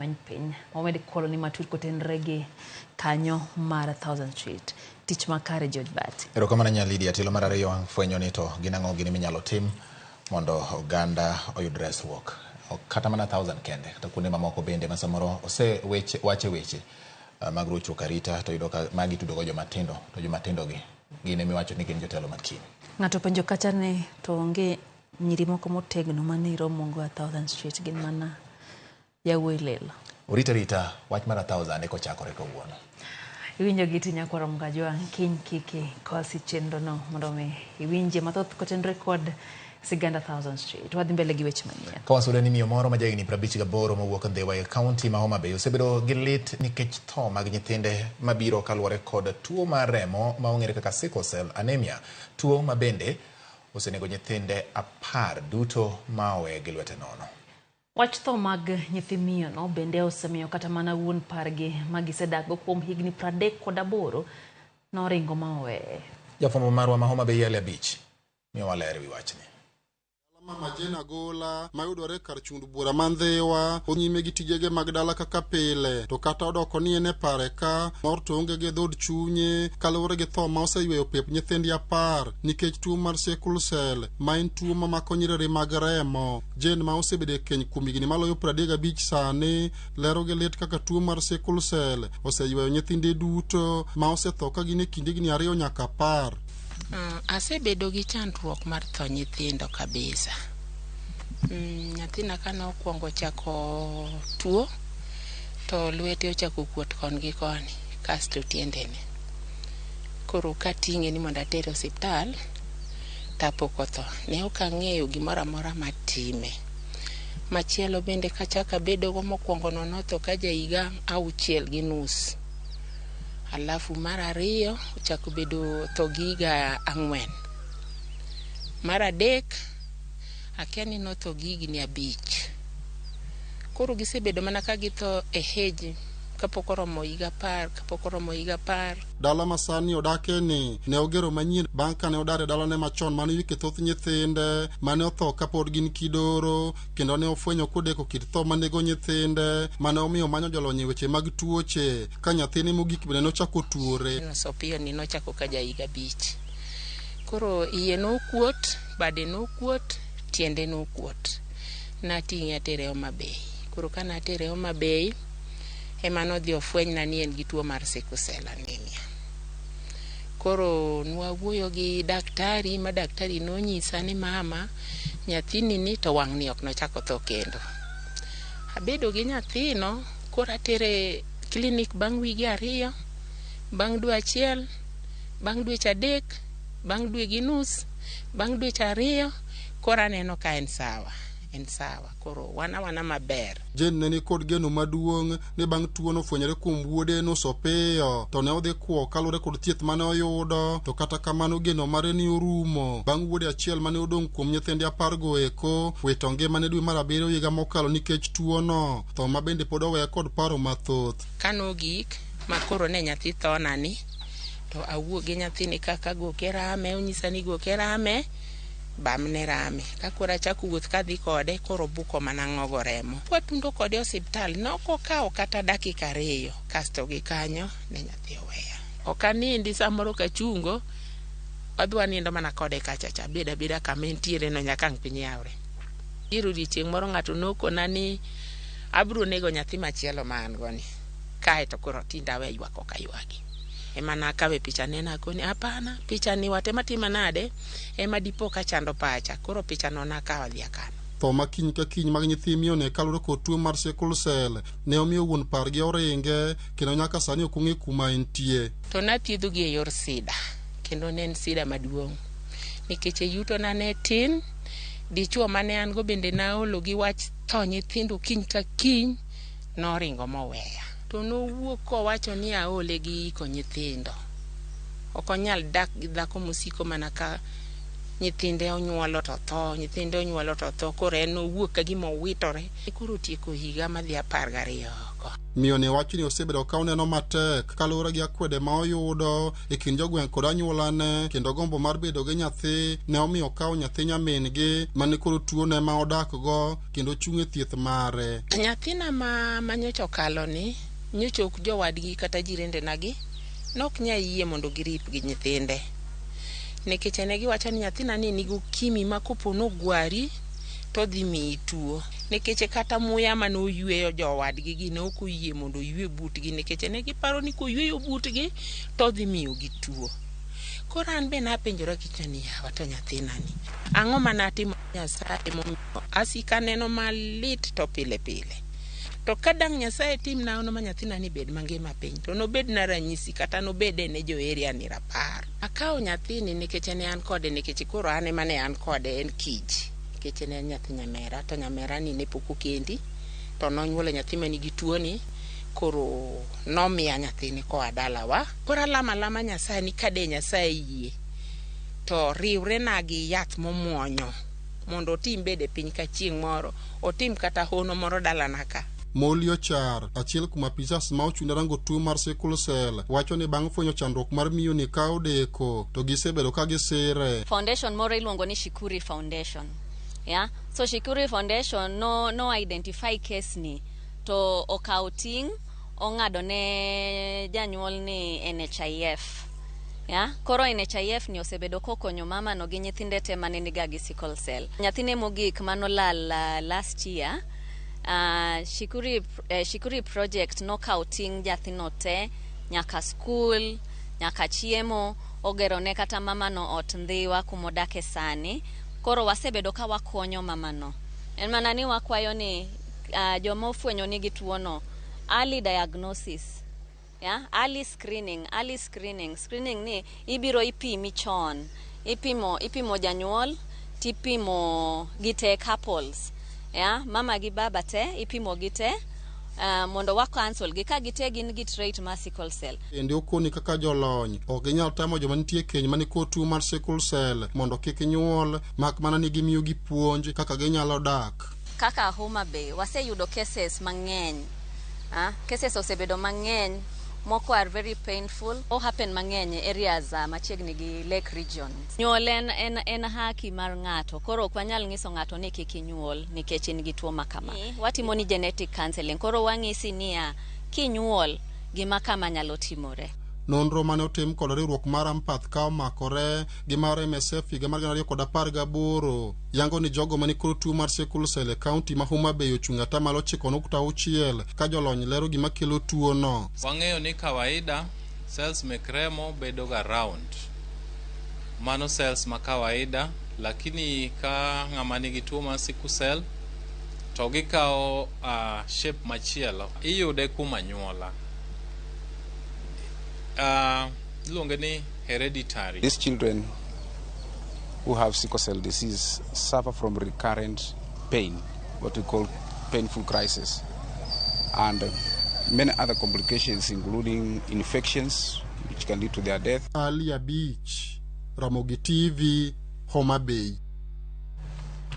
Many piny wamed koloni matut kotenre gi kanyo mar Thousand Street. Tich makare George Bati. Erokamano nya Lydia. Tielo mar ariyo ang' fwenyo ni to gin ang'o gini minyalo tim mondo oganda oyud resruok. Ok kata mana Thousand kende, kata kuonde mamoko bende ma samoro ose weche, wache weche mag rochruok arita to yudo ka magi itudo go joma tindo to joma tindo gi gin emiwacho ni gin jotelo ma kiny. Ng'ato penjo kacha ni to onge nyiri moko motegno mane iromogo a Thousand Street gin mana yawuoyi lilo. Orita rita wach mar a Thousand eka ochakore kawuono. Iwinjo gi ti nyakwaro Mkajwang' kiny kiki kosi chenro no mondo mi iwinje mathoth kotenre kod siganda Thousand Street. Wadhi mbele gi weche manyien. Ka wasudo ni miyo moro ma jahigni 58 mowuok Ndhiwa e kaunti ma Homa Bay osebedo gi lit nikech tho mag nyithinde mabiro kaluwore kod tuo mar remo ma ong'ere kaka sickle cell anemia, tuo ma bende osenego nyithinde 10 duto ma owe gi lwete nono. Wach tho mag nyithi miyono bende osemiyo kata mana wuon pargi ma gisedakgo kuom higni 38 noringo ma oweye. Jafwambo marwa ma Homa Bay Yale 5 miyowa ler ewi wachni. Mama Jane Agola mayudore kar chund bura ma Ndhiwa nyime gi tijege mag dala kaka pile to kata odoko ni en e pare ka mor to onge gi dhood chunye kaluwore gi tho ma oseyweyo pep nyithindi 10 nikech tuo mar sickle cell ma en tuo mamako nyiriri mag remo. Jane ma osebedo e keny kuom higni maloyo 35 sani lero gi lit kaka tuo mar sickle cell oseyweyo nyithinde duto ma osetho ka gin e kind higni 2 nyaka 10. Asebedo gi chandruok mar tho nyithindo kabisa. Nyathina kane okwongo chako tuo to lwete ochako kuot kon gi koni kasto tiendene. Koro kating'e ni mondo atere osiptal tapok otho. Ne ok ang'eyo gimoro amora matime. Machielo bende kachako abedogo mokwongo no notho ka ja higa 6.5. Alafu mar ariyo ochako bedo tho gi higa 4. Mar adek akia ni notho gi higni 5. Koro gisebedo mana ka githo e age kapok oromo higa 10, kapok oromo higa 10. Dala ma sani odake ni ne ogero manyien bang' kane odar e dalane machon mane oyike thoth nyithinde mane otho kapod gin kidoro kendo ne ofwenyo kodeko kit tho manego nyithinde mane omiyo omanyo jolony e weche mag tuoche ka nyathine mogik bende nochako tuore. Nosopiyo ni nochako ka ja higa 5. Koro iye nokuot, bade nokuot, tiende nokuot. Nating'e atere Homa Bay. Koro ka natere Homa Bay ema nodhi ofwenyna ni en gi tuo mar sickle cell anemia. Koro nwawuoyo gi daktari ma daktari nonyisa ni mama nyathini ni to wang' ni ok nochako tho kendo. Abedo gi nyathino koro atere klinik bang' wige 2, bang' dwe 1, bang' dweche 3, bang' dwe gi nus, bang' dweche 2, koro aneno ka en sawa, en sawa. Koro wan awana maber. Jane ne ni kod geno maduong' ni bang' tuono fwenyore kuom wuode Nosopiyo to ne odhi kwo kaluwore kod thieth mane oyudo to kata kamano geno mare ni orumo bang' wuode achiel mane odong' kuom nyithinde 10 go eko wito ngimane dwe mar 7 higa mokalo nikech tuono tho ma bende pod oweye kod paro mathoth. Kanogik ma koro ne nyathi thona ni to awuok gi nyathini kaka goke rame onyisa ni goke rame bamne rame ka koro achako wuoth kadhi kode koro obuko mana ng'ogo remo. Kwatundo kode e osiptal ne ok okawo kata dakika 2 kasto gi kanyo ne nyathi oweya. Ok anindi samoro kachungo wadhi wanindo mana kode kacha cha abed abeda kama entiere no nyaka ang' piny yawre. Nitiere odiochieng' moro ng'ato nokona ni abiro nego nyathi machielo ma an go ni kae to koro tinde awe ywak ok aywagi. Ema nakawe picha nena akoni hapana picha ni watema tima nade ema dipo ka chando pacha koro picha no nakawo adhi akano. Tho ma kiny ka kiny mag nyithi miyo ne kaluwore kod tuo mar sickle cell ne omiyo wuon pargi oringe kendo nyaka sani ok ong'e kuma entie. To nathiedho gi e yor sida kendo ne en sida maduong' nikech e yutona ne tin, dichuo mane an go bende naolo gi wach tho nyithindo kiny ka kiny noringo moweya. To nowuok kowacho ni aole gi iko nyithindo. Ok onyal dak gi dhako mosiko mana ka nyithinde onyuolo to tho, nyithinde onyuolo to tho, koro en owuok ka gima owitore. Koro otieko higa madhi 12 oko. oko. Miyo ni wacho ni osebedo ka oneno matek kaluwore gi akwede ma oyudo e kind jogweng' kod anyuolane, kendo gombo mar bedo gi nyathi ne omiyo okawo nyathi nyamin-gi mane koro tuone ma odakgo kendo chung' e thieth mare. Nyathina ma manyocha okalo ni nyocha ok jowadgi kata jirendenagi nok nyal yie mondo girip gi nyithinde. Nikech ne giwacho ni nyathina ni nigi okimi ma kopo nogwari to dhi miyi tuo. Nikech kata muya mane oyweyo jowadgi gi ne ok oyie mondo oywe butgi nikech ne giparo ni koyweyo butgi to dhi miyogi tuo. Koro an be napenjora kicha ni yawa to nyathina ni ang'o manatimo Nyasaye momiyo asiko aneno malit to pile pile. To ka dang' Nyasaye timna hono ma nyathina ni bed mangima piny to nobedna ranyisi kata nobede ne jo area ni rapar. Akawo nyathini nikech ne an kode nikech koro an ema ne an kode en kich. Nikech ne en nyathi nyamera to nyamera ni ne pok okendi to nonyuolo nyathi manigi tuoni koro nomiya nyathini koa dalawa. Koro alamo alama Nyasaye ni kade Nyasaye yie to riwrena gi yath momuonyo mondo otim bede piny ka chieng' moro otim kata hono moro dalana ka. Molly Ochar, achiel kuom apisas ma ochung' ne rango tuo mar sickle cell, wacho ni bang' fwenyo chandruok mar miyo ni ka odeko to gisebedo ka gisire. Foundation moro iluongo ni Shikuri Foundation. Yeah? So Shikuri Foundation no identify case ni to okawo ting' ong'ado ne janyuol ni NHIF. Yeah? Koro NHIF ni osebedo kokonyo mama no gi nyithinde te mane niga gi sickle cell. Nyathine mogik manolal last year, Shikuri project nokawo ting' nyathino te nyaka school, nyaka chiemo, ogero ne kata mamano ot Ndhiwa kumodake sani. Koro wasebedo ka wakonyo mamano. En mana ni wakwayo ni joma ofwenyo nigi tuono, early diagnosis, yeah? Early screening, early screening. Screening ni ibiro ipimi chon. Ipimo janyuol, tipimo gi te couples. Yeah? Mama gi baba te, ipimo gi te, mondo wa counsel gi ka gite gin gi trait mar sickle cell. Bende okoni kaka jolony ok ginyal tamo joma nitie e keny mani kod tuo mar sickle cell mondo kik nyuol mak mana ni gimiyogi puonj kaka ginyalo dak. Kaka Homa Bay, waseyudo cases mang'eny. Cases osebedo mang'eny, moko are very painful. O happen mang'eny e areas machiegni gi Lake Region. Nyuol en haki mar ng'ato, koro ok wanyal ng'iso ng'ato ni kik inyuol nikech in gi tuo ma kama. Watimo ni genetic counseling, koro wang'isi niya, kinyuol, gima kama nyalo timore. Nonro mane otim kod riwruok mar Ampath ka omakore gi mar MSF higa mar 2018 yango ni jogo mani kod tuo mar sickle cell e kaunti ma Homa Bay ochung' 9.6% ka jolony lero gima kelo tuo no. Wang'eyo ni kawaida cells mek remo bedo ga round. Mano cells ma kawaida, lakini ka ng'ama nigi tuo mar sickle cell to gikawo shape machielo. Iyude kuom anyuola. Iluonge ni hereditary. These children who have sickle cell disease suffer from recurrent pain, what we call painful crisis, and many other complications, including infections, which can lead to their death. Ali Abich, Ramogi TV, Homa Bay.